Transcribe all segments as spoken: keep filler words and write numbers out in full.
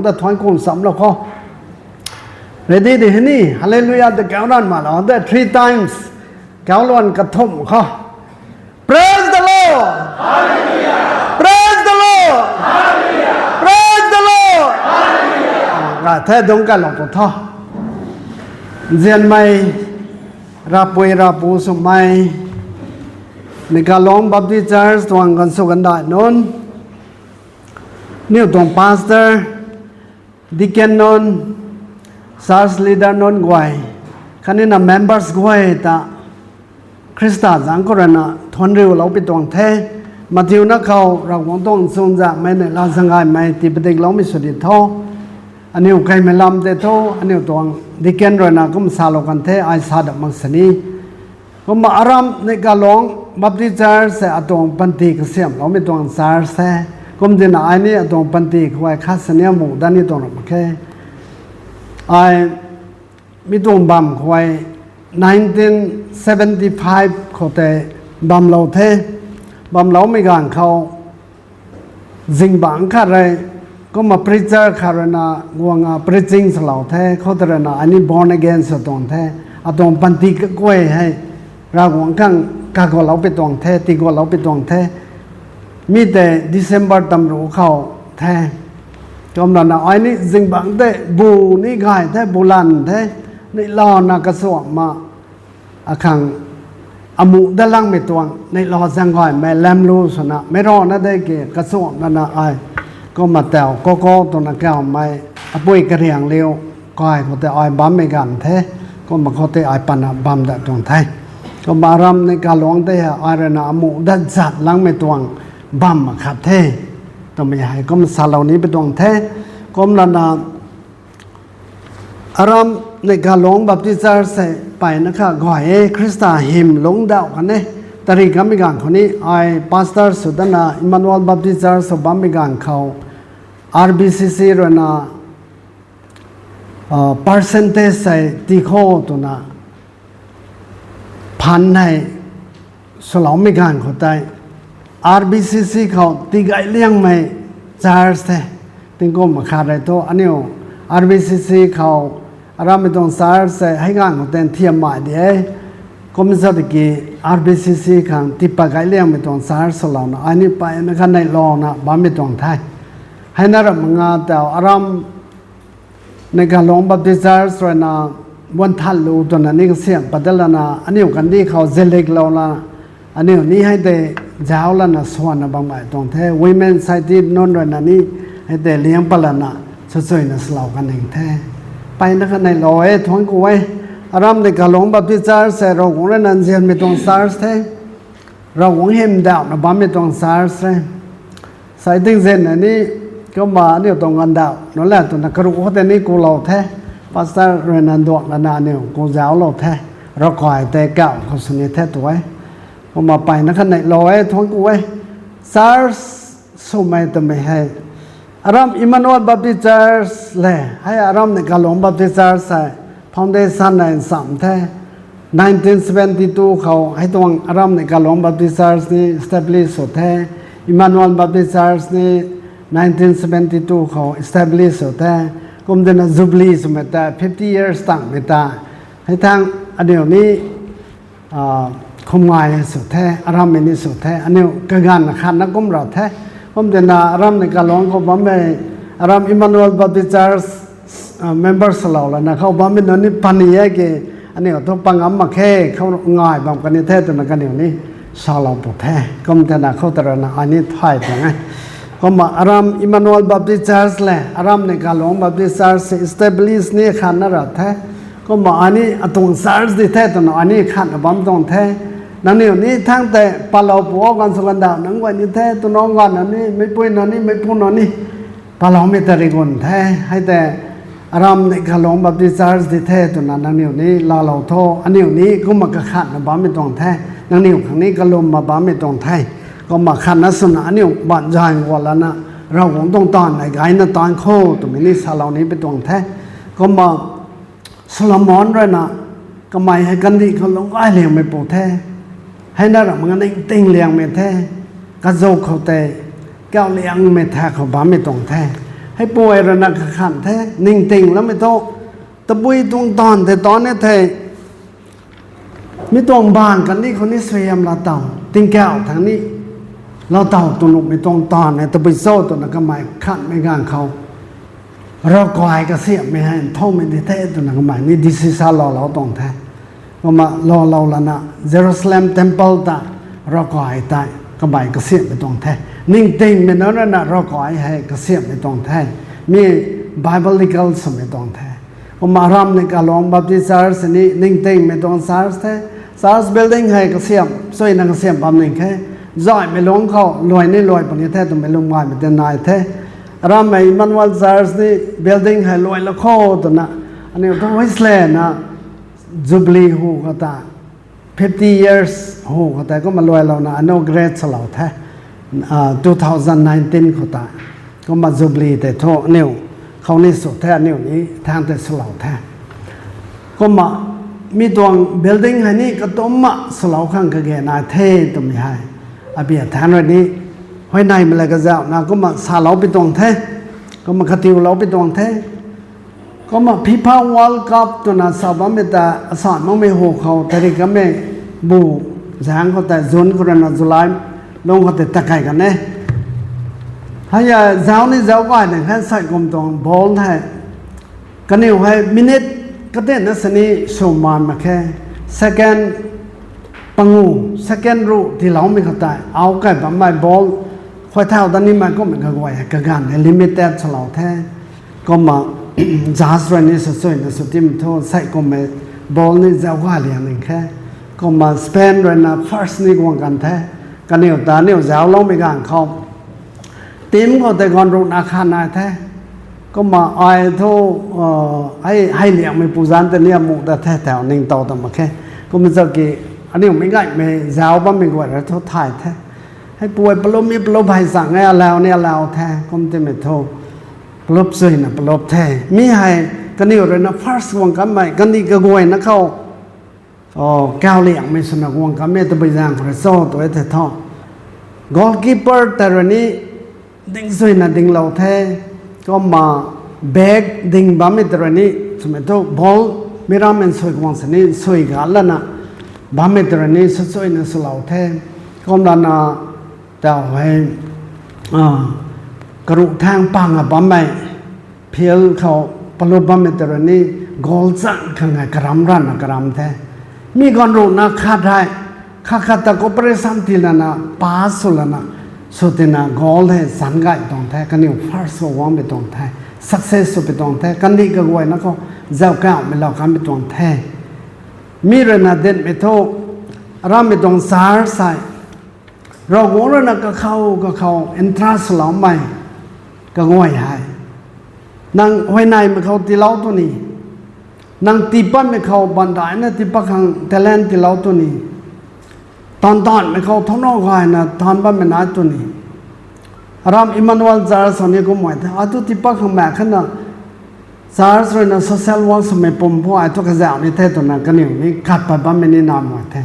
ta thuanc kum samlou khou. Ready de hei ni, Hallelujah ta kau ran ma lou de three times. Kau luan kathumh khou. Praise the Lord! Praise the Lord! Praise the Lord! Ga the dungc kalou tu tho. Nzianmei, Ravpui Ravpu swmei, Neikalong Baptist Church tuang ganv sw gandai nunc, aniu tuang pastor, deacon nunc, church leader nunc guay, khatni na members guay ta Khrista zaeng khou rui na thuanc riulou pi tuang the. Mathiuna khou Ravguangc tuang chuzaenghmei neihla zaeng gaymei tii padikloumei sw di tho. Aniu kaimei lam tei thu, aniu tuang deacon rui na kum salou kan the, ai sa dat mak sini. Kumna aram Neikalong Baptist Church hei atuang panty kasiamhloumei tuang church the. Kumtina ai ni atuang panty khou ai khat sini amuh dat ni tuang ram mak khe. Ai mi tuang bam khou ai nineteen seventy five khou tei bamlou the. Bamloumei ganv khou zingbangc khat rui, kumna preacher khat rui na guang a preaching swlou the, khou tei rui na ai ni born again sw tuang the, atuang panty kaguay hei Ravguangc khang kagualou pi tuang the, tiigualou pi tuang the. Mi tei December tam ruc khou the. Kumna na ai ni zingbangc tei bu ni gay the, bu lan the, neihlouna kasuamh ma akhang amuh dat langmei tuang, neihla zaeng gaymei lam lu swna meic rana de ki kasuamh lana ai, kumna tau koko twna kaumei, apui kariang liu kai khou tei ai bammei ganv the, kumna khou tei ai pana bam dat tuang the. Kumna aram Neikalong tei hei ai rui na amuh dat zat langmei tuang bam akhat the twmei hei kumna salou ni pi tuang the. Kumna na aram Neikalong Baptist Church hei mpeyna kha gay e, Khrista hym lungc dauh kan e. Tari kamei ganv khou ni ai pastor sw dana Emmanuel Baptist Church sw bammei ganv khou R B C C rui na percentage hei tii kho twna phaan hei swloumei ganv khou tei R B C C khou tigay liangmei church the. Tingkum akhat rei thu aniu R B C C khou arammei tuang church hei hei ganv khou tei nthiam mai di e. Kum za tiki R B C C khang tiipat gay liangmei tuang church swlouna ai ni mpeyna kha neihlouna bammei tuang the. Heina ram nga tau aram Neikalong Baptist Church rui na buan than lu twna ni kasiamh pat dat lana aniu kandih khou zeliklou lana aniu ni hei tei zauc lana swanna bam gay tuang the. Women Society nunc rui na ni hei tei liang pat lana swchuina swlou kan ning the. Mpeyna kha neihla e, thuanc ku e. Aram Neikalong Baptist Church hei Ravguangc rui na nzianmei tuang church the. Ravguangc hym dauhna bammei tuang church the. Sai tingzin na ni, kumna aniu tuang ganvdauh nunc la twna karuh khou tei ni kulou the. Pastor rui na nduak lana aniu ku zauclou the. Ravkai tei kauh khou sini the tu e. Kumna mpeyna kha neihla e, thuanc ku e. Church swmei twmei hei aram Emmanuel Baptist Church le hei aram Neikalong Baptist Church hei foundation hei nsam the. Nineteen seventy two khou hei tuang aram Neikalong Baptist Church ni establish sw the. Emmanuel Baptist Church ni nineteen seventy two khou establish sw the. Kumtina Jubilee swmei ta fifty years tangmei ta hei thangc aniu ni khum ngai sw the, arammei ni sw the, aniu kaganv khatna kum ra the. Kumtina aram Neikalong khou bammei aram Emmanuel Baptist Church member swlou lana khou bammei nunc ni pani e ki aniu thu pangam mak khe, khou ngai bam kan ni the twna kaniw ni salou pu the. Kumtina khou ta rana ai ni thay tuang e. Kumna aram Emmanuel Baptist Church le aram Neikalong Baptist Church establish ni khatna ra the. Kumna ai ni atuang church di the twna ai ni khatna bam tuang the. Nangniw ni thangc tei palou pu o, ganv sw ganvdauh nunc guay ni the, twna ganv na ni, meicpui na ni, meicpu na ni paloumei tari gun the. Hei tei aram Neikalong Baptist Church di the twna nangniw ni laalou tho, aniu ni kumna kakhatna bammei tuang the. Nangniw khang ni kalwmna bammei tuang the. Kumna khatna swna aniu banzan gualana Ravguangc tuang taanv hei gayna taanv kho twmei ni salou ni pi tuang the. Kumna Solomon rui na kamei hei kandih khou lungc gay liangmei pu the. Heina ram nga ningting liangmei the. Kazauh khou tei kauh liangmei tha khou bammei tuang the. Hei puai rui na kakhan the, ningting lamei thu, tabui tuang taanv tei taanv e the, mi tuang baanv kandih khou ni suaihiam laa tow, tingkauh thang ni laa tow tuang nuhmei tuang taanv e, tabui cho twna kamei khanmei ganv khou, ravkai kasiamhmei hei nthaumei di the twna kamei ni decision lou lou tuang the. Kumna lou lou lana Jerusalem temple ta ravkai tei kamei kasiamhmei tuang the. Ningtingmei nunc rui na ravkai hei kasiamhmei tuang the. Mi biblical swmei tuang the. Kumna aram ni Kalong Baptist Church ni ningtingmei tuang church the. Church building hei kasiam, suina kasiam bam ning khe. Zaihmei lungc khou luai ni luai puni the twmei lwm gaymei tei nai the. Arammei Emmanuel Church ni building hei luai la kho twna, aniu thu Wesley na Jubilee hu khou ta, fifty years hu khou tei kumna luailouna inaugurate swlou the, two thousand nineteen khou ta. Kumna Jubilee tei thu aniu khou ni sw the, aniu ni thang tei swlou the. Kumna mi tuang building hei ni katumna swlou khang kage nai the twmei hei, abia thangc rui ni huayneymei la kazauhna kumna salou pi tuang the, kumna katiulou pi tuang the. Kumna FIFA World Cup twna sa bammei ta asan makmei hu khou tarik kamei bu zaeng khou tei June khou rui na July lung khou tei takai kan e. Hei zauc ni zauc gay ning khe, sei kum tuang ball hei kaniw hei minute katinna sini sw maan mak khe, second pangu, second ruh tiiloumei khou tei au kai bammei ball khuay thau dat nimei kummei kaguay hei kaganv hei limited swlou the. Kumna judge rui ni swchuina sw tim thu sei kummei ball ni zauc gay liang ning khe. Kumna Spain rui na first ni guang kan the. Kaniw ta aniw zaucloumei ganv khou team khou tei ganv ruhna khat nai the. Kumna ai thu, hei liangmei pu zanc tei ni amuh dat the tau ningtow ta mak khe. Kumna zauc ki aniu meic gaymei zauc bammei guay rui thu thay the. Hei puai palup mi palup hei zang e, alau ni alau the, kum timei thu palup chuina palup the. Mi hei kaniw rui na first guang kanmei kandih kaguayna khou kau liangmei swna guang kanmei tabui zaeng khou rui cho tu e the thu, goalkeeper tei rui ni ding chuina dinglou the. Kumna back ding bammei tei rui ni swmei thu ball mi rammei nsui guang sini nsui gat lana bammei tei rui ni swchuina swlou the. Kumlana tau hei karuh thaeng pang a bammei field khou palup bammei tei rui ni goal chang khang hei karam ranna karam the. Mi ganv ruhna khat hei khat khat ta cooperation tii lana pass sw lana sw tina goal hei chan gay tuang the, kaniw first khou guangmei tuang the, success sw pi tuang the, kandih kaguayna khou zauc kauhmei lou kanmei tuang the. Mi rui na dinmei thu, arammei tuang church hei Ravguangc rui na kakhou kakhou entrust loumei kaguay hei, nang huayneymei khou tiilou tu ni, nang tiipatmei khou bandaina tiipat khang talent tiilou tu ni, taanv taanmei khou thounac gayna taanv bammei nai tu ni. Aram Emmanuel Church sw ni kumhmei the, ai thu tiipat khang maek khatna church rui na social work swmei pum phu ai thu kazauh ni the twna kaniw ni kat pat bammei ni namei the.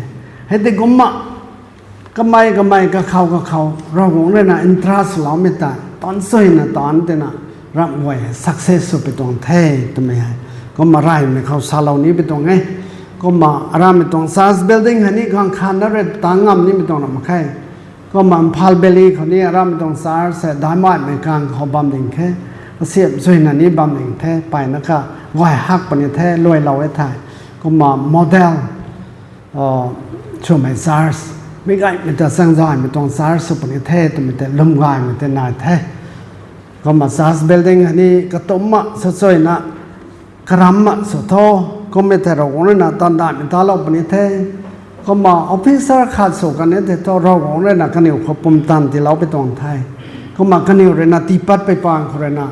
Hei tei kumna kamei kamei kakhou kakhou Ravguangc rui na entrust loumei ta taanv chuina taanv tina ramh guay success sw pi tuang the twmei hei kumna reymei khou salou ni pi tuang e. Kumna arammei tuang church building hei ni ganv khanna rui tang ngam nimei tuang na mak khe. Kumna Imphal Valley khou ni arammei tuang church hei daihmaimei kang khou bam ding khe, kasiamh chuina ni bam ding the, peyna kha guay hak puni the, luailou e thei. Kumna model swmei church, mi gaymei ta chaengzaymei tuang church sw puni the twmei tei lwm gaymei tei nai the. Kumna church building hei ni katumna swchuina karamna sw tho, kummei thei Ravguangc rui na taanv daihmei talou puni the. Kumna officer khat sw kan e thei thu Ravguangc rui na kaniw khou pumtan tiilou pi tuang the. Kumna kaniw rui na tiipat pei pang khou rui na,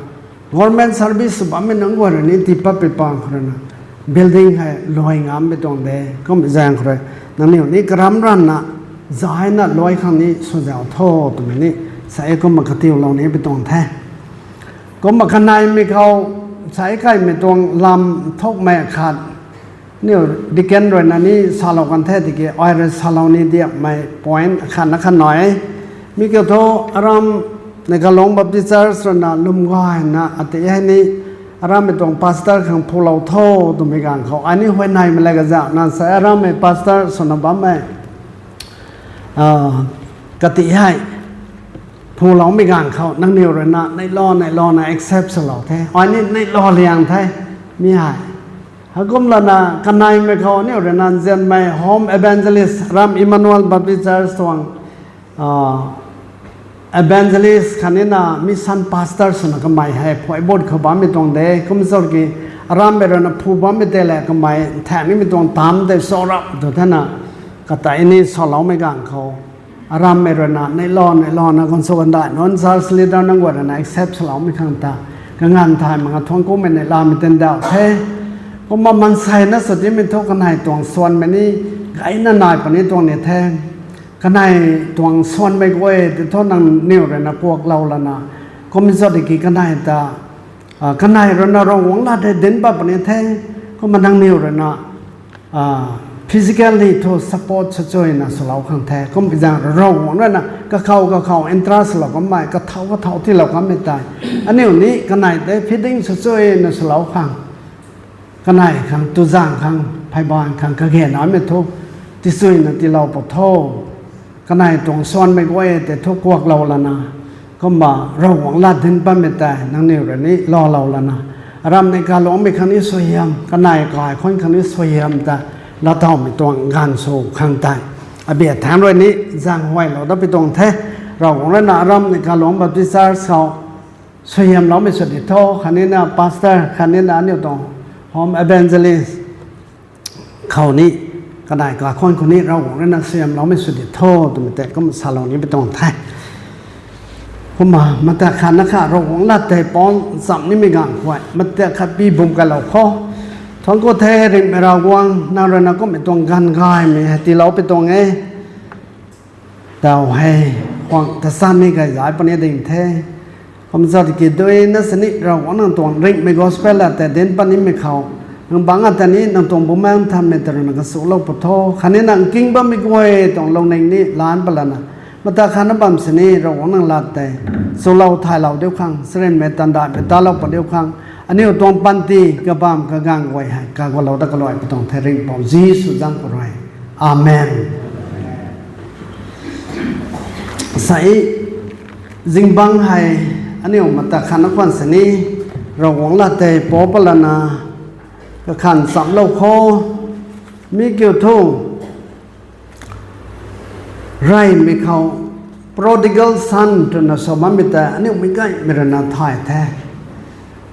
government service sw bammei nunc guay rui ni tiipat pei pang khou rui na building hei luai ngam pi tuang de. Kummei zaeng khou rui nangniw ni karam ranna zayna luai khang ni swzauh tho twmei ni sa e, kumna katiulou ni pi tuang the. Kumna kaneimei khou sa e, kaimei tuang lam thukmei khat niw deacon rui na ni salou kan the tiki ai rui salou ni diakmei point khat na khat nai e. Mi kiu thu aram Neikalong Baptist Church rui na lwm gayna ati hei ni, arammei tuang pastor khang phulou tho twmei ganv khou, ai ni huayneymei le kazauhna sa arammei pastor swna bammei kati hei phuloumei ganv khou nangniw rui na neihlou neihlou na accept swlou the. Ai ni neihlou liang the, mi hei. Heikumlana kaneimei khou aniu rui na nzianmei home evangelist, aram Emmanuel Baptist Church tuang evangelist khatni na mission pastor swna kamei hei phuaibut khou bammei tuang de. Kum zat ki arammei rui na phu bammei tei le kamei nthaeng nimei tuang tam tei sa rap tu thena, katei ni saloumei ganv khou arammei rui na neihlou neihlou na ganv sw gandai nunc church leader nunc guay rui na accept swloumei khang ta kanganv thay mak nga thuanc kumei neihlamei tindauh the. Kumna maanseina sw timei thu kanei tuang suanmei ni gayna nai puni tuang ni the. Kanei tuang suanmei guay tei thu nangniw rui na kuaklou lana, kum zat ki kanei ta kanei rui na Ravguangc lat tei dinc pat puni the. Kumna nangniw rui na physically thu support sw chuyna swlou khang the. Kumpi zaeng Ravguangc rui na kakhou kakhou interest lou kanmei, kathau kathau tiilou kanmei tei aniu ni kanei tei feeding sw chuyna swlou khang, kanei khang, tuzaeng khang, pheyban khang kage namei thu tiswna tiilou pw tho. Kanei tuang suanmei guay tei thu kuaklou lana, kumna Ravguangc lat dinc patmei tei nangniw rui ni laalou lana, aram Neikalongmei khang ni suaihiam, kanei kaikhunh khang ni suaihiam ta laatowmei tuang ganv sw khang tei abia thaengc rui ni zaenghuaylou dat pui tuang the. Ravguangc rui na aram Neikalong Baptist Church khou suaihiamloumei sw di tho, khatni na pastor khatni na aniu tuang home evangelist khou ni, kanei kaikhunh khou ni Ravguangc rui na suaihiamloumei sw di tho twmei tei kum salou ni pui tuang the. Kumna mata khatna kha Ravguangc lat tei paan chamh nimei ganv khou mata khat pi bum kalou khou, thuanc ku the. Ringhmei Ravguangc, nang rui na kummei tuang ganv gaymei hei tiilou pui tuang e. Tau hei khwang ta san ni gay zay puni ding the. Kum zat ki duina sini Ravguangc nang tuang ringhmei gospel lat tei dinc pat nimei khou, nang bangc ata ni nang tuang Bumaengh Nthanmei ta rui na kasulou pw tho, khatni nang king bammei guay tuang lungning ni lan pat lana, mata khatna bam sini Ravguangc nang lat tei chulou thaylou diu khang, charynmei tandaihmei talou pat diu khang, aniu tuang panty kabamv kaganv guay hei kagualou dat kaluai pui tuang the, Ringhpouc Jisu zaeng khou rui. Amen. Sa e, zingbangc hei aniu mata khatna khwan sini Ravguangc lat tei pou pat lana kakhanh chamhlou khou, mi kiu thu reymei khou prodigal son twna sa bammei tei aniu meic gaymei rui na thay the.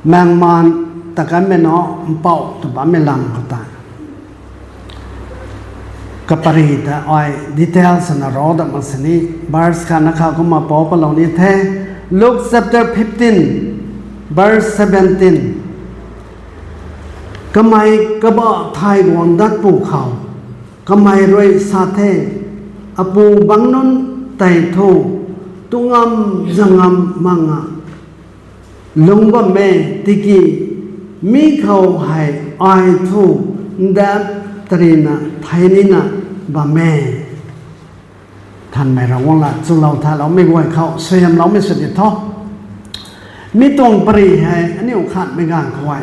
Maengmaan ta kanmei na mpouh tw bammei lam khou ta kapary ta ai details na ro dat mak sini, verse khatna kha kumna pou patlou ni the. Luke chapter fifteen, verse seventeen. Kamei kabah thay guang dat pwkhou kamei rui sa the, Apu bangc nunc tei thu tu ngam zang ngam mak nga lungc bam e, tiki mi khou hei ai thu ndap tarina thei nina bam e. Nthanmei Ravguangc lat chulou thaloumei guay khou suaihiamloumei sw di tho. Mi tuang pary hei aniu khatmei ganv khou e,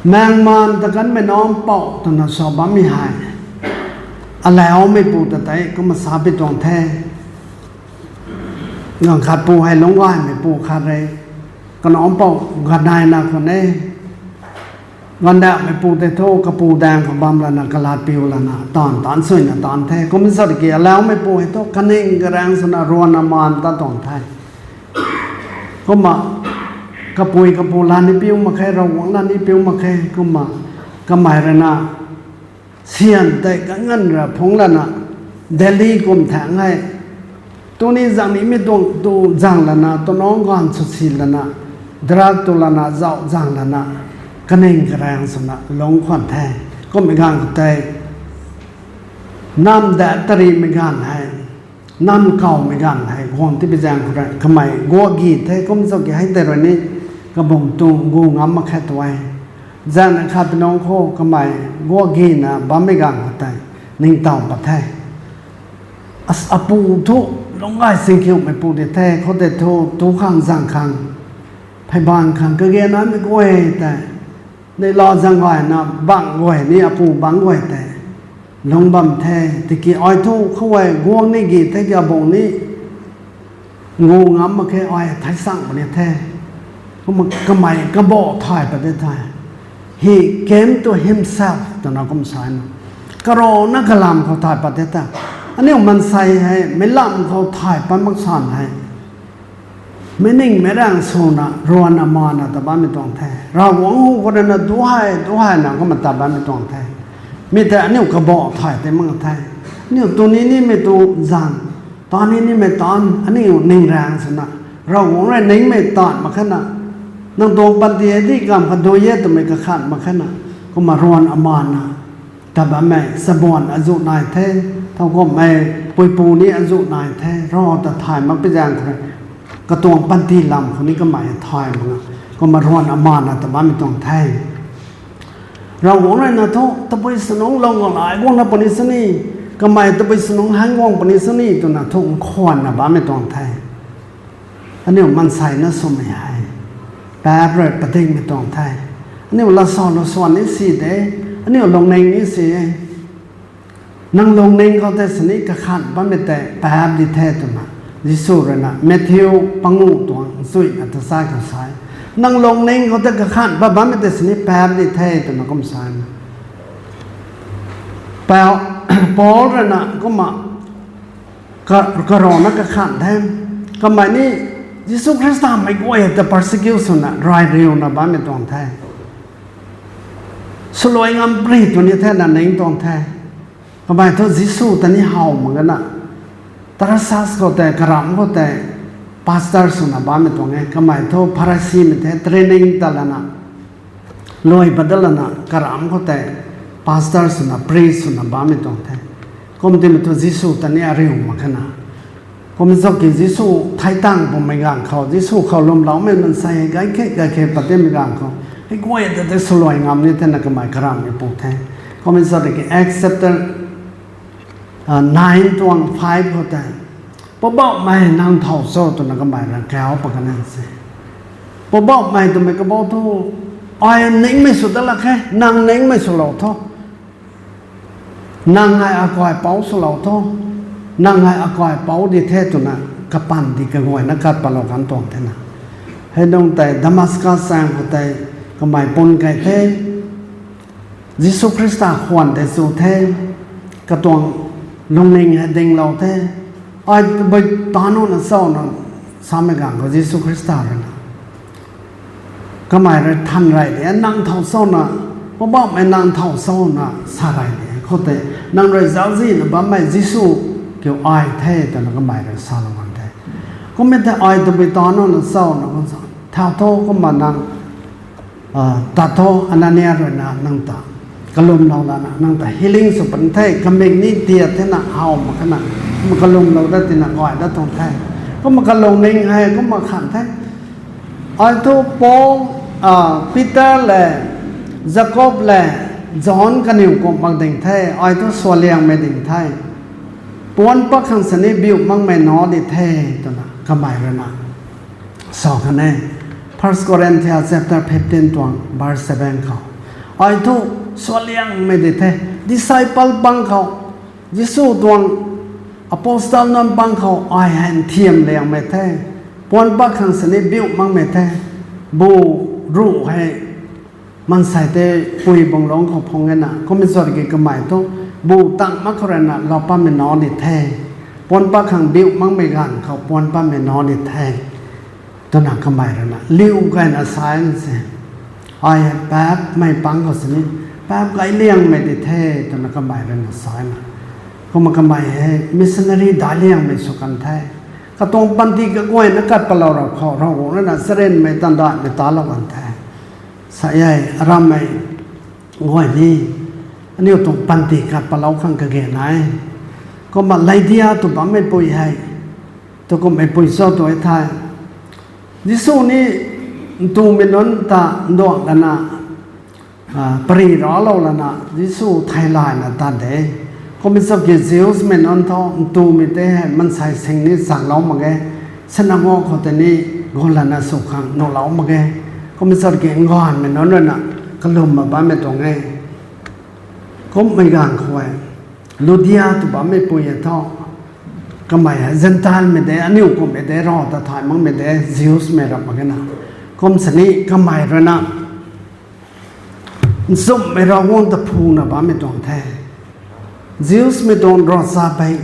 maengmaan ta kanmei na mpouh twna sa bammei hei alaumeipu ta tei kumna sa pi tuang the. Ganv khat pu hei lungc gaymeipu khat rui kanac mpouh ganv naina khwan e. Gandauhmeipu tei thu kapu daeng khou bam lana kalat piu lana taanv taanc suina taanc the. Kumna zat ki alaumeipu hei thu kaning karaeng swna ruanna maan ta tuang the. Kumna kapui kapu lat ni piu mak khe, Ravguangc lat ni piu mak khe. Kumna kamei rui na syan tei kanganv ra phungc lana Delhi kum thaeng hei tuni zang nimei tuang tu zang lana, tunuang ganv sw si lana, drug tu lana, zauh zang lana, kaning karaeng swna lungc khwan the. Kummei ganv khou tei nam dat tarimei ganv hei, nam kawmei ganv hei guang tibi zaeng khou rui kamei guakgi the. Kumna zat ki hei tei rui ni kabung tuang gu ngam mak khe tu e. Zaeng khat tunuang khou kamei guakgina bammei ganv khou tei ningtow pat the. As apu thu lungc gay singkhiumei pu di the, khoutei thu tu khang zang khang, pheyban khang kage naimei guay tei, neihla zang gayna bangc guay ni apu bangc guay tei lungc bam the. Tiki ai thu khou e guang ni gi the, kabung ni ngu ngam mak khe, ai theic sang puni the. Kumna kamei kabah thay pat de the. He came to himself twna kum sa na, karana kalam khou thay pat de the. Aniu maansei hei meic lam khou thay pat mak san hei, meic ningmei rang swna ruan amana ta bammei tuang the. Ravguangc hu khou ruina duhei duheina kumna ta bammei tuang the. Mi tei aniu kabah thay tei mak the. Aniu tu ni nimei tu zang, ta ni nimei taanv aniu ning rang swna, Ravguangc rui ningmei taanv mak khe na, nang tuang panty hei di kamv kha dui e twmei kakhan mak khe na, kumna ruan amana ta bammei chabuan azuh nai the. Thowkumhmei puipu ni azuh nai the, Rav ta thay mak pi zaeng khou rui, katuang panty lam khou ni kamei thay mak na, kumna ruan amana ta bammei tuang the. Ravguangc ruina thu tabui sw nungc lou guang lai guangna puni sini, kamei tabui sw nungc han guang puni sini twna thu nkhwanna bammei tuang the. Aniu maansayna swmei hei paap rui padikmei tuang the. Aniu lasau laswan ni si de, aniu lungning ni si e. Nang lungning khou tei sini kakhan bammei tei paap di the twna Jisu ruina Matthew pangu tuang chuina ta sa khou sa e. Nang lungning khou tei kakhan pat bammei tei sini paap di the twna kum sa e. Paul ruina kumna ka- karana kakhan the. Kamei ni Jisu Khrista mei guay ta persecution na rai riuna bammei tuang the. Swluai ngam pri tw ni the na ning tuang the. Kamei thu Jisu ta ni how mak gana, Tarsus khou tei, karamc khou tei pastor swna bammei tuang e. Kamei thu Pharisimei the, training ta lana, luai pat da lana, karamc khou tei pastor swna, priest swna bammei tuang the. Kum timei thu Jisu ta ni ariu mak khe na. Kum zak ki Jisu thei tang pumei ganv khou, Jisu khou lwmloumei maansei gay khe gay khe pat timei ganv khou, hei guay ta tei swluai ngam ni the na kamei karamcmei pu the. Kum zak ki Acts chapter nine tuang five khou tei, Poubauhmei, nang thow cho twna kamei rui kau pat kan se. Poubauhmei twmei kabau thu, ai ningmei sw ta lak khe, nang ningmei swlou tho. Nang hei akai pouc swlou tho. Nang hei akai pouc di the twna kapanty kaguayna kat patlou kan tuang the na. Hei nung tei Damascus saeng khou tei kamei pun kei the. Jisu Khrista khwan tei chu the, katuang lungning hei dinglou the. Ai tabui ta nuna cho na samei ganv khou Jisu Khrista ruina kamei rui than rey de, nang thow cho na, Poubauhmei nang thow cho na sa rey de. Khoutei, nang rui zauczihna bammei Jisu kiu ai the twna kamei rui salou kan the. Kummei tei ai tabui ta nuna cho na kum sa, thow tho kumna nang tat tho, Anania ruina nang ta kalwmlou lana nang ta healing sw pan the, kamik ni tiat thena how mak khana, kumna kalwmlou dat tina gay dat tuang the. Kumna kalungning hei kumna khan the. Ai thu Paul, Peter le, Jakob le, John kaniw kumh mak ding the, ai thu sualiangmei ding the. Puan pat khang sini biuh makmei nac di the, twna kamei ruina sa kan e. First Corinthians chapter fifteen tuang verse seven khou, ai thu sualiangmei di the, disciple pang khou, Jisu tuang apostle nunc pang khou ai hei nthiam liangmei the. Puan pat khang sini biuh makmei the. Bu ruh hei maansei tei pui bunglungc khou phung e na, kummei zat ki kamei thu bu tang mak khou ruina lou patmei nac di the. Puan pat khang biuh makmei ganv khou puan patmei nac di the, twna kamei ruina liu gayna sa e se. Ai hei paapmei pang khou sini, paap gay liangmei di the, twna kamei ruina sa e na. Kumna kamei hei missionary daic liangmei sw kan the. Katuang panty kaguayna kat patlou rap khou Ravguangc ruina charynmei tandaihmei talou kan the. Sa e, arammei guay ni, aniu tuang panty kat patlou khang kage nai. Kumna Lydia tw bammeipui hei, tu kumhmeipui cho tu e the. Jisu ni ntumei nunc ta nduang lana, pary raclou lana Jisu theilayna tat de. Kum e saki Jews mei nunc thu ntumei tei hei mansei sing ni chaklou mak ge, synagogue khou tei ni guang lana sw khang nuhlou mak ge. Kum e saki nganvmei nunc rui na kalwm ma bammei tuang e. Kummei ganv khou e, Ludia tw bammei pui e thu, kamei hei Gentile mei de, aniu kummei de, Rav ta thay makmei de, Jews mei rap mak ge na. Kum sini kamei rui na nchumhmei Ravguangc ta phuna bammei tuang the. Jews mei tuang ravchapei,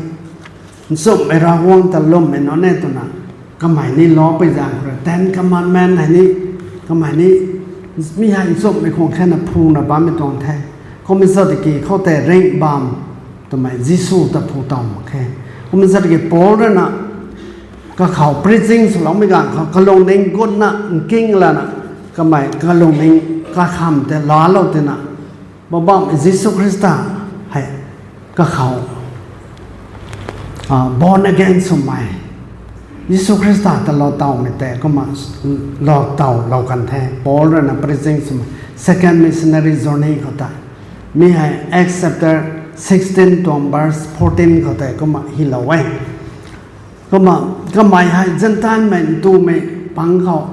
nchumhmei Ravguangc ta lwmmei nunc e twna, kamei ni law pui zaeng khou rui Ten Commandment hei ni, kamei ni, mi hei nchumhmei khang khe na phuna bammei tuang the. Kum e saki khoutei ringh bam twmei Jisu ta phu taw mak khe. Kum e saki Paul rui na kakhou preaching swloumei ganv khou kalungning gutna nking lana, kamei kalungning kakham tei laalou tina, Poubauhmei Jisu Khrista hei kakhou born again swmei, Jisu Khrista ta lou tawmei tei kumna lou tawlou kan the. Paul rui na preaching swmei second missionary journey khou tei, mi hei Acts chapter sixteen tuang verse fourteen khou tei kumna hylou e. Kumna kamei hei Gentile mei ntumei pang khou,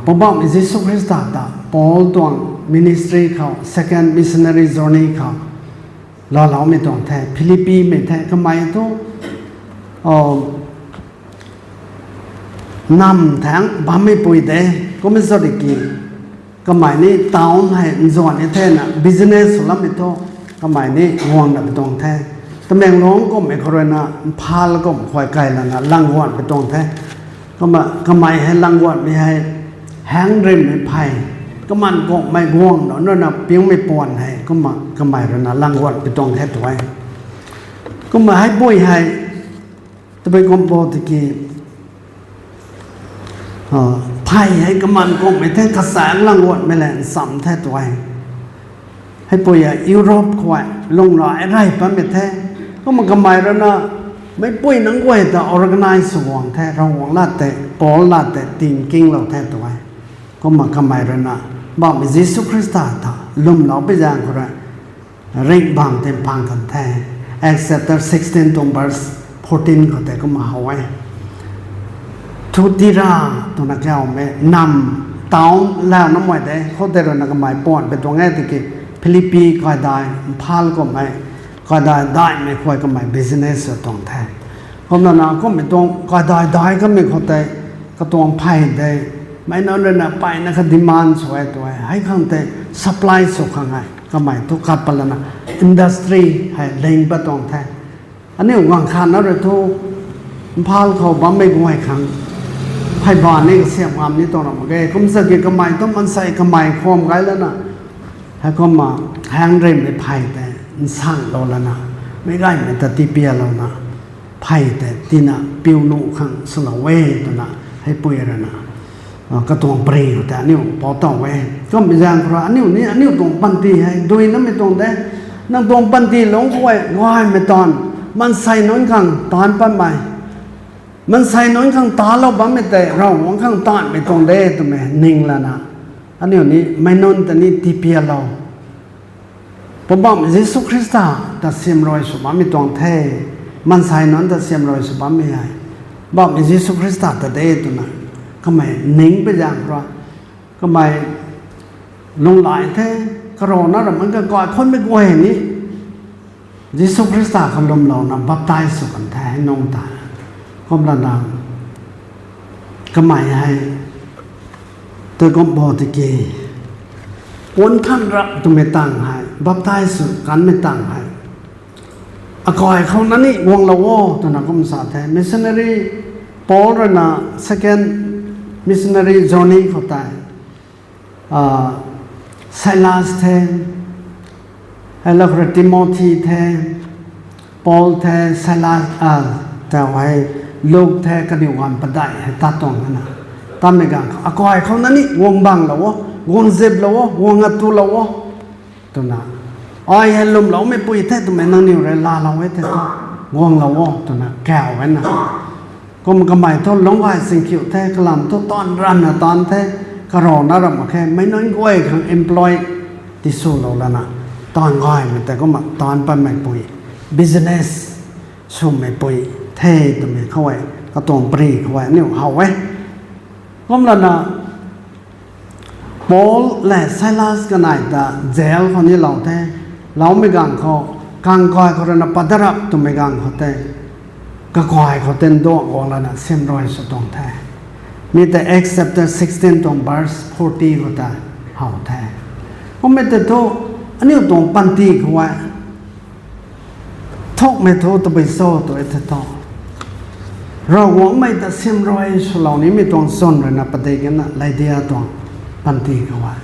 Poubauhmei Jisu Khrista ta Paul tuang ministry khou, second missionary journey khou laaloumei tuang the. Philippi mei the, kamei thu nam thangc bammeipui de. Kum e saki kamei ni town hei nzuan ni thena business swlammei thu, kamei ni guangna pi tuang the. Tamenglong kumhmei khou rui na Imphal kum khuay kai lana langguan pi tuang the. Kumna kamei hei langguanmei hei, haeng rimhmei phey, kaman kumhmei guang nunc rui na piumei puan hei kumna kamei rui na langguan pi tuang the tu e. Kumna heipui hei, tabui kum bo tiki, phey hei kaman kumhmei the, kasaeng langguanmei le ncham the tu e. Heipui e Europe khou lunglai rey pammei the. Kumna kamei rui na meicpui nunc guay ta organize sw guang the, Ravguangc lat tei, Paul lat tei tinkinglou the tu e. Kumna kamei rui na Poubauhmei Jisu Khrista ta lwmlou pui zaeng khou rui ringh bam tei phang kan the. Acts chapter sixteen tuang verse fourteen khou tei kumna how e. Thuatira twna kaumei nam, town lau na mei de, khoutei rui na kamei puan pi tuang e tiki, Philippi kaidai, Imphal kumhmei, kaidai daihmei khuay kamei business sw tuang the. Kumna na kumhmei tuang kaidai dai kamei khoutei, katuang phey de, meic nunc rui na peyna kha demand sw e tu e, hei khang tei supply sw khang e, kamei thu kat pat lana industry hei ling pat tuang the. Aniu guang khat na rui thu, Imphal khou bammei guay khang phey ba ni kasiam ngam ni tuang ra mak ge. Kum saki kamei thu mansei kamei khwam gay lana, heikumna haeng rimhmei phey tei nsanglou lana, meic gaymei ta tipialouna, phey tei tina piu nuh khang swlou e twna, heipui rui na katuang pary khou tei aniu pou taw e. Kummei zaeng khou rui aniu ni aniu tuang panty hei dui namei tuang de. Nang tuang panty lungc khou e gaymei taanv, maansei nunc khang taanc patmei, maansei nunc khang taanclou bammei tei Ravguangc khang taanvmei tuang de twmei ning lana, aniu ni meic nunc ta ni tipialou, Poubauhmei Jisu Khrista ta siamruai sw bammei tuang the, maansei nunc ta siamruai sw bammei hei Poubauhmei Jisu Khrista ta de twna kamei ning pui zaeng khou rui, kamei lunghlaic the, karana ramh man kakai khunmei guay ni Jisu Khrista khou lwmlouna baptize sw kan the nung ta. Kumlana kamei hei tei kum bo tiki, puan than rap twmei tangv hei, baptize sw kanmei tangv hei, akai khou na ni guanglou o twna kum sa the. Missionary Paul rui na second missionary journey khou tei, Silas the, hei lak khou rui Timothy the, Paul the, Silas, tau hei Luk the, kaniw ganv padeih hei tat tuang na. Tatmei ganv khou akai khou na ni guang banglou o, guang ziplou o, guang atuhlou o twna, ai hei lwmloumeipui the twmei nangniw rui laalou e the thu, guanglou o twna kau e na. Kum kamei thu lungc gay singkhiu the, kalam thu taanv ranvna taanv the, karana ramh mak khe, meic nunc guay khang employ tiswlou lana, taanv gaymei tei kumna taanc patmeipui, business swmeipui the twmei khou e, katuang pary khou e aniu how e. Kumlana Paul le Silas kanei ta jail khou ni lou the. Loumei ganv khou, kangkai khou ruina padarap twmei ganv khou tei, kakai khou tei nduang guang lana siamruai sw tuang the. Mi tei Acts chapter sixteen tuang verse forty khou ta how the. Kummei tei thu, aniu tuang panty khou e, thukmei thu tabui cho tw e the thu, Ravguangc mei ta siamruai swlou nimei tuang chwn ruina padik e na, Lydia tuang panty khou e.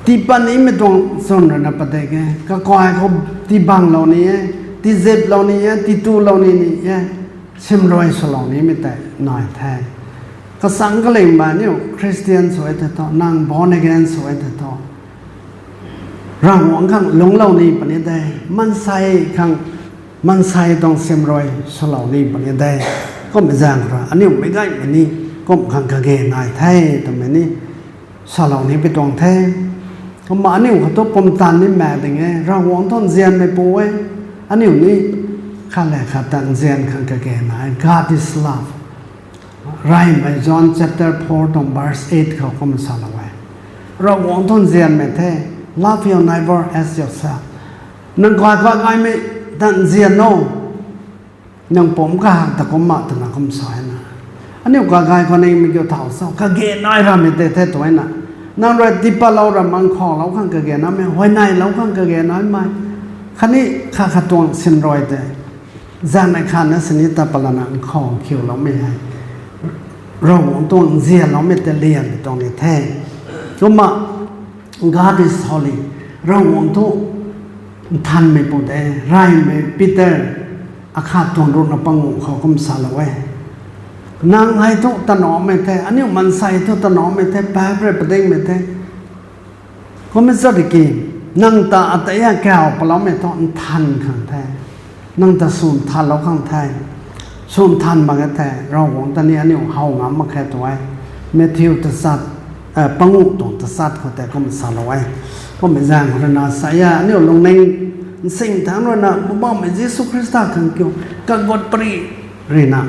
Tii pat nimei tuang chwn ruina padik e, kakai khou tii banglou ni e, tii ziplou ni e, tii tulou ni ni e, siamruai swlou nimei tei nai the. Kasang kalingmei aniu Christian sw e the thu, nang born again sw e the thu, Ravguangc khang lungclou ni puni de, maansei khang, maansei tuang siamruai swlou ni puni de. Kummei zaeng rui aniu meic gaymei ni kum khang kage nai the twmei ni salou ni pi tuang the. Kumna aniu khou thu pumtan ni maek ding e, Ravguangc thu nzianmeipu e, aniu ni khat le khat ta nzian khang kage nai. God is love. Reymei John chapter four tuang verse eight khou kumna salou e, Ravguangc thu nzianmei the, love your neighbor as yourself. Nang kai kai gaymei ta nzian o, nang pumc kahak ta kumna twna kum sa e na. Aniu kai kai khou ningmei kiu thau cho, kage nai ramei tei the tw e na. Nang rui tiipatlou ra mang khaulou khang kage namei, huayneylou khang kage naimei, khatni khat khat tuang siamruai tei zaeng nei khatna sini ta palana nkhou khiuloumei hei Ravguangc tuang nzianloumei tei lianmei tuang ni the. Kumna God is holy. Ravguangc thu nthanmeipu de. Reymei Peter akhat tuang ruhna panguh khou kum salou e, nang hei thu tanamei the, aniu maansei thu tanamei the, paap rui padingmei the. Kummei cha tiki, nang ta atei a kau paloumei thu nthan khang the. Nang ta sw nthanlou khang the. Sw nthan mak e thei, Ravguangc ta ni aniu how ngam mak khe tw e. Matthew tachat, eh, panguh tuang tachat khou tei kum salou e. Kummei zaeng ruina sa e, aniu lungning nsing thangc ruina Poubauhmei Jisu Khrista khang kiu kagut pary ruina,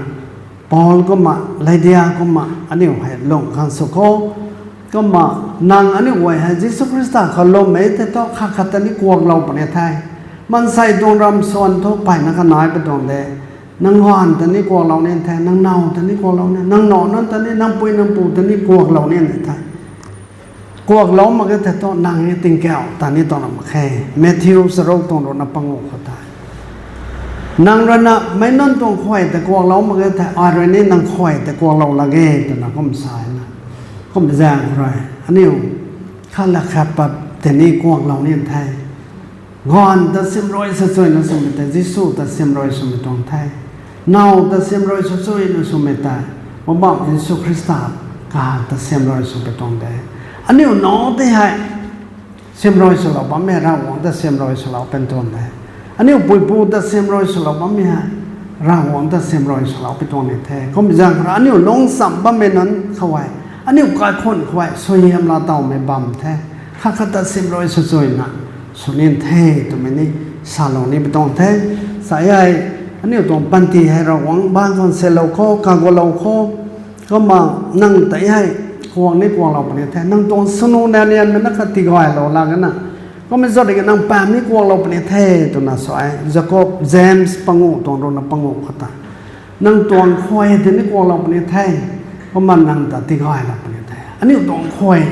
Paul kumna, Lydia kumna aniu hei lung khang sw kho. Kumna nang aniu guay hei Jisu Khrista khou lwmmei tei thu khat khat ta ni kuaklou puni the. Maansei tuang ramsuan thu mpeyna kanai pi tuang de. Nang gaanv ta ni kuaklou ni the, nang now ta ni kuaklou ni, nang nac nunc ta ni, nang pui nang pu ta ni kuaklou ni the. Kuaklou mak e thei thu nang ni tingkauh ta ni tuang mak khe. Matthew charuk tuang ruhna panguh khou tei, nang ruina meic nunc tuang khuay tei kuaklou mak e thei, ai rui ni nang khuay tei kuaklou lak ge twna kum sa e na. Kummei zaeng rui aniu khat la khat pat tei ni kuaklou ni the. Gaanv ta siamruai sw chuina swmei tei Jisu ta siamruai swmei tuang the. Now ta siamruai sw chuina swmei tei Poubauhmei Jisu Khrista kahak ta siamruai sw pi tuang de. Aniu nac tei hei siamruai swlou bammei Ravguangc ta siamruai swlou pi tuang de. Aniu puipu ta siamruai swlou bammei hei Ravguangc ta siamruai swlou pi tuang ni the. Kummei zaeng rui aniu lungcham bammei nunc khou e, aniu kaikhunh khou e suaihiam laa tawmei bam the. Khat khat ta siamruai sw chuina sw ni the twmei ni salou ni pi tuang the. Sa e, aniu tuang panty hei Ravguangc bangc khang selou kho, kagulou kho. Kumna nang tei hei kuang ni kuaklou puni the. Nang tuang swnu nanianmei na khat tigaylou lak e na. Kummei zat ki nang paap ni kuaklou puni the twna sa e. Jakob, James panguh tuang ruhna panguh khou tei, nang tuang khuay tei ni kuaklou puni the. Kumna nang ta tigaylou puni the. Aniu tuang khuay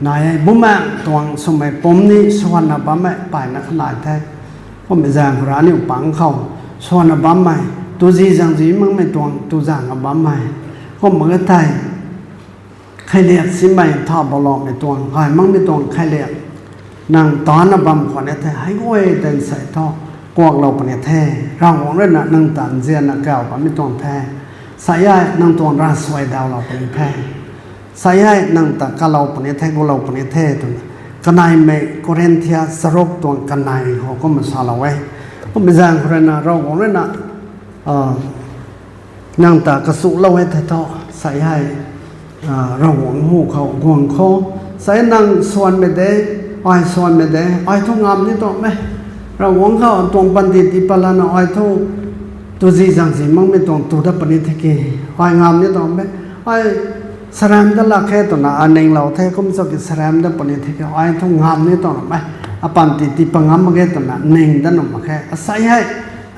nai e, bumaengh tuang swmei pumc ni swanna bammei mpeyna kanai the. Kummei zaeng khou rui aniu pang khou swanna bammei, tuzi zangzi makmei tuang tu zaeng a bammei, kum mak e thei, kheiliak simei ntha baloumei tuang, gay makmei tuang kheiliak, nang taanna bam khwan e thei, hei guay tei nsei thu kuaklou puni the. Ravguangc ruina nang ta nzianna kau bammei tuang the. Sa e, nang tuang ravsuai dawlou puni the. Sa e, nang ta kalou puni the, gulou puni the twna kaneimei Korinthia charuk tuang kanei khou kumna salou e. Kummei zaeng khou ruina Ravguangc ruina nang ta kasuhlou e thei thu, sa e, Ravguangc hu khou guang kho. Sa e, nang swanmei de, Ai suanmei de, ai thu ngam ni tuang e. Ravguangc khou tuang panty tii pat lana ai thu tuzi zangzi makmei tuang tu dat puni the ki, ai ngam ni tuang e. Ai saram dat lak khe twna ai ninglou the, kum cho ki saram dat puni the ki, ai thu ngam ni tuang e. Apanty tii pat ngam mak ge twna ning dat nuh mak khe. Asei hei,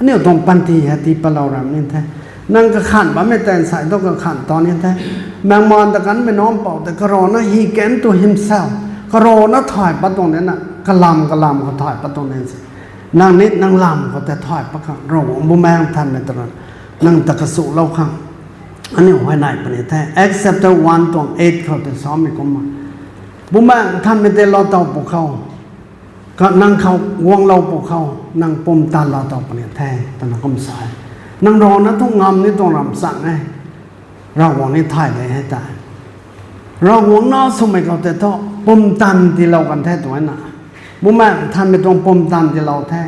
aniu tuang panty hei tii patlou ram ni the. Nang kakhan bammei tei nsei thu kakhan ta ni the. Mangman ta kanmei nunc pou tei karana he came to himself. Karana thay pat tuang nina, kalam kalam khou thay pat tuang ni se. Nang ni nang lam khou tei thay pat khang Ravguangc Bumaengh Nthanmei twna nang ta kachulou khang aniu huayney puni the. Acts chapter one tuang eight khou tei samei kumna, Bumaengh Nthanmei tei lou tow pwkhou, ka nang khou guanglou pwkhou, nang pumtan lou tow puni the twna kum sa e. Nang rana thu ngam ni tuang ram chang e. Ravguangc ni thay de hei tei, Ravguangc nac swmei khou tei thu pumtan tiilou kan the twna, Bumaengh Nthanmei tuang pumtan tiilou the.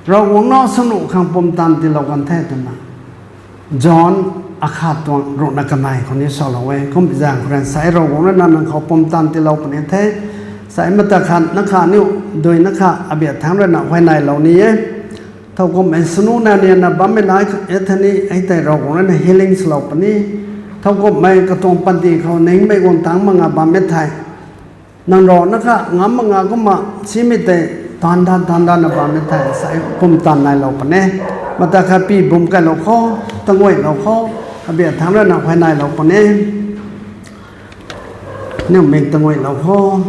Ravguangc nac swnuh khang pumtan tiilou kan the twna John akhat tuang ruhna kanei khou ni salou e. Kumbi zaeng khou rui nsei Ravguangc rui na nang khou pumtan tiilou puni the. Sei mata khat na kha niu dui na kha abiak thangc rui na huayneylou ni e. Thowkumhmei swnuh na niana bammei nai e thei ni, hei tei Ravguangc rui na healing swlou puni. Thowkumhmei katuang panty khou ningmei guang tangc mak nga bammei thei, nang rana kha ngam mak nga kumna simei tei taanv dat taanv datna bammei thei sei pumtan neilou puni. Mata khat pi bum kailou khou, tanguaylou khou, abiak thangc rui na huayneylou puni. Niw mik tanguaylou khou,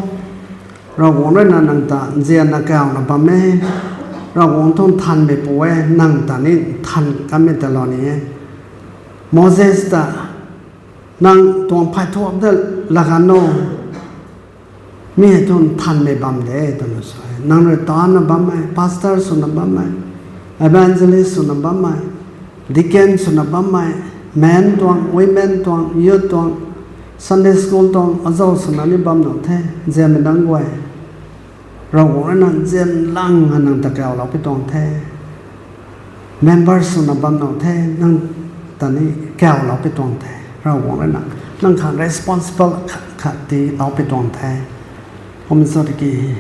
Ravguangc rui na nang ta nzianna kawna bam e. Ravguangc thu nthanmei pu e, nang ta ni nthan kanmei ta lou ni e. Moses ta, nang tuang phay thuap ta laa kan o, mi hei thu nthanmei bam de twna sa e. Nang rui taanna bammei, pastor swna bammei, evangelist swna bammei, deacon swna bammei, men tuang, women tuang, youth tuang, Sunday school tuang azou swna ni bam nuh the, nzianmei nunc guay. Ravguangc rui na nzian lang ha nang ta kawlou pi tuang the. Member swna bam nuh the, nang ta ni kawlou pi tuang the. Ravguangc rui na nang khang responsible khat khat tiilou pi tuang the. Kum sa tiki,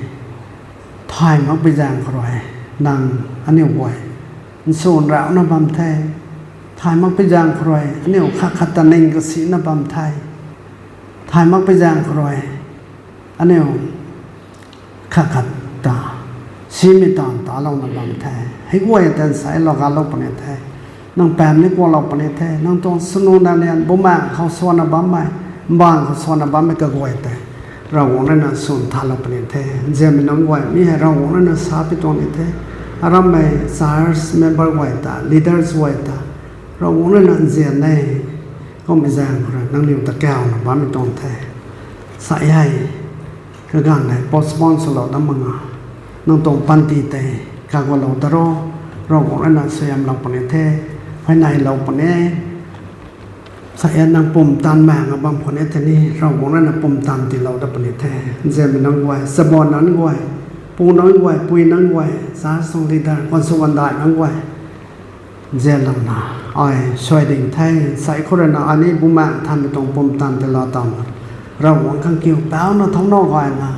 thay makpui zaeng khou rui, nang, aniu guay nswn rauhna bam the. Thay makpui zaeng khou rui aniu khat khat ta ning kasina bam the. Thay makpui zaeng khou rui aniu khat khat ta simei taanv talouna bam the. Hei guay ta nsei lou galou puni the. Nang pam ni kuaklou puni the. Nang tuang swnuh na nian bumaeng khou swanna bammei, mbaanv khou swanna bammei kaguay tei Ravguangc rui na swn thalou puni the. Nzianmei nunc guay mi hei Ravguangc rui na sa pi tuang ni the. Arammei church member guay ta, leaders guay ta Ravguangc rui na nzian e. Kummei zaeng khou rui nangniw ta kawna bammei tuang the. Sa hei, kaganv hei postpone swlou dat mak nga, nang tuang panty tei kagualou da ro. Ravguangc rui na suaihiamlou puni the, huayneylou puni. Sa e, nang pumtan maeng a bam khwan e tei ni Ravguangc rui na pumtan tiilou dat puni the. Nzianmei nunc guay, chabuan nunc guay, pu nunc guay, pui nunc guay, church tuang leader, gansu gandai nunc guay, nzianlouna ai suai ding the. Sa e, khou rui na ai ni Bumaengh Nthanmei tuang pumtan tiilou tawna, Ravguangc khang kiu pauna thangc nac gayna,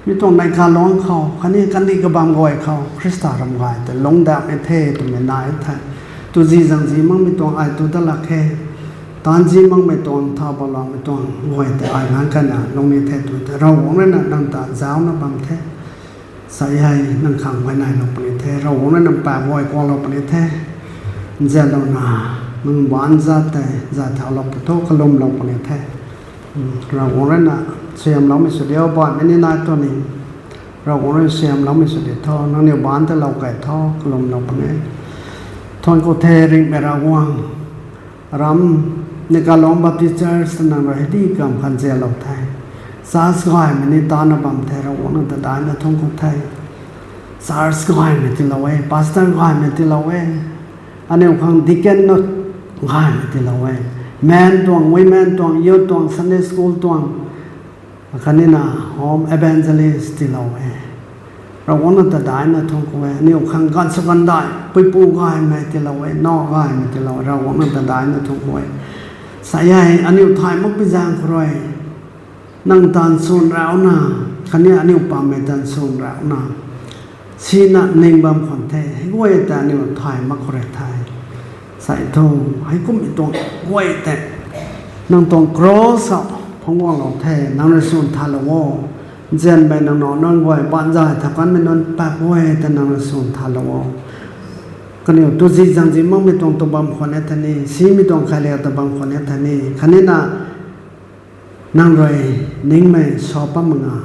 mi tuang neih kaluangc khou khatni kandih kabamv guay khou Khrista ram gay tei lungcdauhmei the twmei nai the. Tuzi zangzi makmei tuang ai tu dat lak khe. Taanzi makmei tuang, thaw baloumei tuang guay tei ai nganv kana lungni the tw the. Ravguangc rui na nang ta zaucna bam the. Sa hei, nang khang huayneylou puni the, Ravguangc rui nang paap guay kuaklou puni the. Nzianlouna, nang baanc zat tei zat thaulou puni tho, kalumlou puni the. Ravguangc rui na suaihiamloumei sw diu, baihmei ni nai tu ni, Ravguangc rui suaihiamloumei sw di tho, nangniw baanc tei lou kei tho, kalumlou puni. Thuanc ku the, ringhmei Ravguangc. Aram, Neikalong Baptist Church ta nang rui hei di kam khan nzianlou the. Church gaymei ni tana bam the, Ravguangc nang ta daihna thuanc ku the. Church gaymei tiilou e, pastor gaymei tiilou e. Aniu khang deacon na gaymei tiilou e. Men tuang, women tuang, youth tuang, Sunday school tuang, khatni na home evangelist tiilou e. Ravguangc nang ta daihna thuanc ku e. Aniu khang gansu gandai puipu gaymei tiilou e, nac gaymei tiilou e. Ravguangc nang ta daihna thuanc ku e. Sa hei, aniu thay makpui zaeng khou rui nang taanv swn rauhna Khatni aniu pammei tan swn rana, sina ning bam khwan the, hei guay tei aniu thay mak khou rui the. Sai thu, heikummei tuang guay tei nang tuang cross khou phungc guanglou the, nang rui swn thalou o. Nzianmei nang nac nunc guay, baanzay thau kanmei nunc paap guay tei nang rui swn thalou o. Kaniw tuzi zangzi makmei tuang tu bam khwan e thei ni, simei tuang khailiak ta bam khwan e thei ni, khatni na nang rui ningmei sa pat mak nga,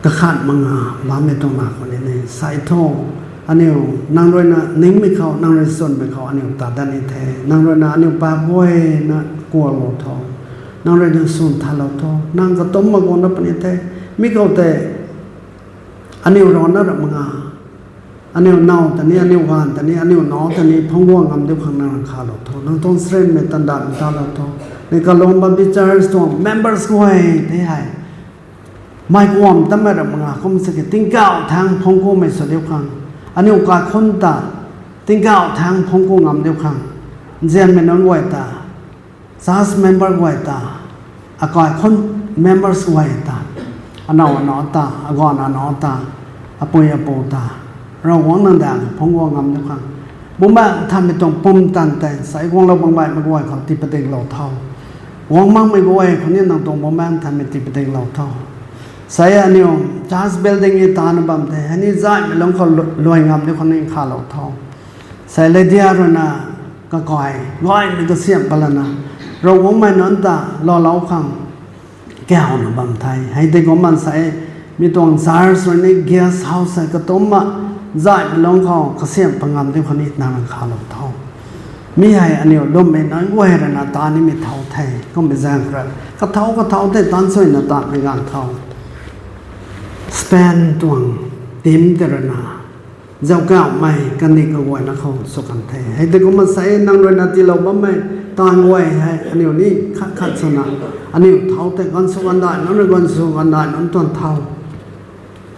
kakhat mak nga bammei tuang na khwan e ni. Sai thu, aniu nang rui na ningmei khou, nang rui swnmei khou aniu ta dat ni the. Nang rui na aniu paap guay na kuaklou tho. Nang rui na swn thalou tho. Nang katumc mak guang na puni the. Mi khou tei aniu rana ra mak nga, aniu nac ta ni, aniu gaanv ta ni, aniu nac ta ni phungc guang ngam diu khang nang rui khalou tho. Nang tuang charynmei tan dat ni talou tho. Ni kalung bam bi church tuang members guay tei hei, mei kuam tamei ra mak nga kum sa ki tingkauh thaeng phungc kumei sw diu khang, aniu kaikhunc ta tingkauh thaeng phungc ku ngam diu khang, nzianmei nunc guay ta, church member guay ta, akaikhunc members guay ta, anac anac ta, aganv anac ta, apui apu ta, Ravguangc nang daeng phungc guang ngam diu khang, Bumaengh Nthanmei tuang pumtan tei sai guanglou bam baihmei guay khou tii padiklou tho. Guang makmei guay khou ni nang tuang Bumaengh Nthanmei tii padiklou tho. Sai aniu church building e tana bam the, hei ni zaihmei lungc khou lu-, luai ngam diu khang ni khalou tho. Sai Lydia rui na kakai gaymei kasiamh pat lana, Ravguangc mei nunc ta loulou khang kauna bam the. Hei tei kumna sai, mi tuang church rui ni guest house hei katumc ma, zaihmei lungc khou kasiamh pat ngam diu khang ni nang rui khalou tho. Mi hei aniu lwmmei nunc guay rui na ta nimei thau the, kummei zaeng khou rui kathau kathau tei taanc suina tatmei ganv tho. Spain tuang team tei rui na zauckauhmei kandih kaguayna khou sw kan the. Hei tei kumna sai nang rui na tiilou bammei taanv guay hei aniu ni khat khat swna, aniu thau tei ganv sw gandai nunc rui, ganv sw gandai nunc tuang thau,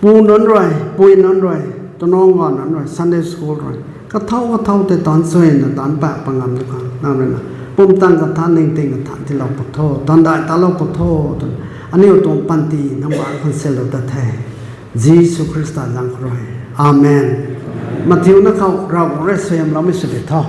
pu nunc rui, pui nunc rui, tanang ganv nunc rui, Sunday school rui, kathau kathau tei taanc suina taanc pak pat ngam diu khang nang rui na pumtan kathan, ningting kathan tiilou pw tho, taanv dai talou pw tho, twna aniu tuang panty nang bangc khang silou ta the. Jisu Khrista zaeng khou rui. Amen. Mathiuna khou Ravguangc rui suaihiamloumei sw di tho.